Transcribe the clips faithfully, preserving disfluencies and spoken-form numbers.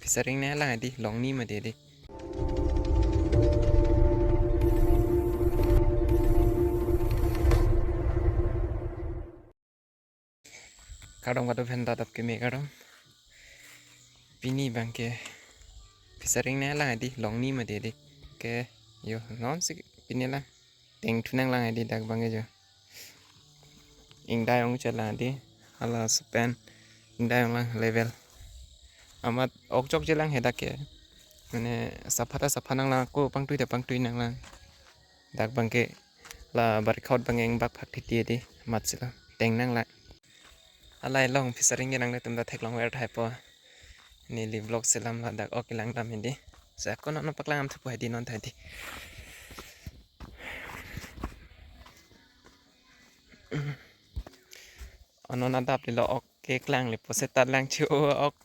Saring ne lang di, longni mati di. Kardom kadokave aphan, adap keme kardom. Pini abangke phi saring ne lang di, longni mati di. Ke yo, non si pini lang. Teng thu nang lang di dak abangke jo. Ingdai ong che lang di. Hala supen. Ingdai ong lang level. Amat ok chok che lang he dak ke. Mane sapha ta sapha nang lang, ko pangtui ta pangtui nang lang. Dak abangke la barikhaut abangke ingbak phak thiti di, amat si lo teng nang lang. Alai long phi saring ke nanglitum ta theklong ver thai po. Neli vlog selam ladak ok kelang dam hedi. Sa ko non paklang am thupo hedi non thai di. Anon adap lilo ok keklang le po seta lang chu ok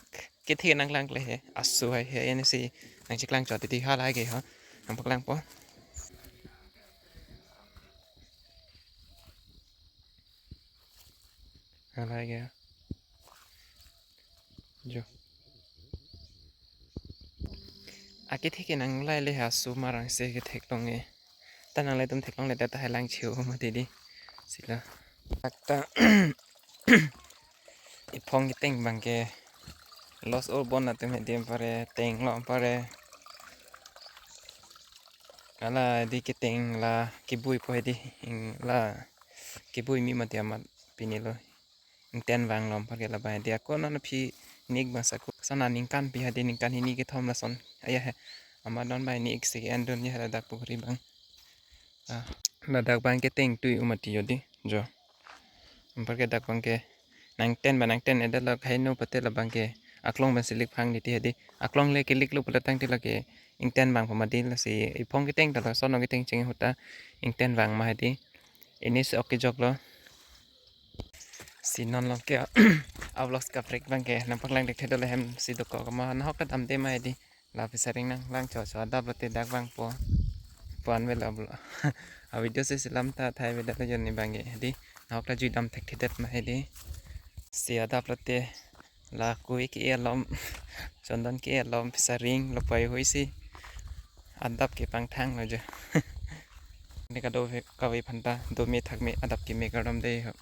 kethe nang lang le he. Asu hai he, ini si nang chiklang chot di, halai ke ha. Nang paklang po. Halai ke. Jo. Akethe ke nang lai le ha, asu marang se ketheklong e. Ta nanglitum theklong le ta hai lang cheu mati di. Si lo. Akta iphong keteng abangke los or bon atum hedi pare teng lo pare. Ala di keteng la kebui po hedi, ing la kebui mi mati amat pini lo. Ingten vang lo pare ke la abang hedi, ako non aphi nik bang sako sana ningkan pi hedi, ningkan hini kethom lason. Aya he. Amat non abang nik si endun ya ladak pukhri abang. Ah, ladak abangke teng tui u mati yo di, jo. Anparke dak abangke nangten ba nangten eda lak haino pate la abangke aklong ban silik phang di ti hedi. Aklong le kelik lo pulo tangte lake ingten vang pama di, lasi iphong keteng ta lason ok keteng cheng ahut ta ingten vang ma hedi. Ini si ok kejok lo. Si non lo ke a vlogs kaprek abangke nang paklang dik thedo le hem si dokok ma nahok ta damde ma hedi. La phi saring nang lang cho cho adap lote dak vangpo. Puan velo ablo. A video si selam ta thai veda lo jonni abangke hedi. Nahok ta jui dam thekthedet ma hedi. Si adap lote la kui ke alom, chondon ke alom, phi saring lo pai hui si adap ke pangthang lo jo. Ne kadokave aphan ta dome thakme adap keme kardom de ho.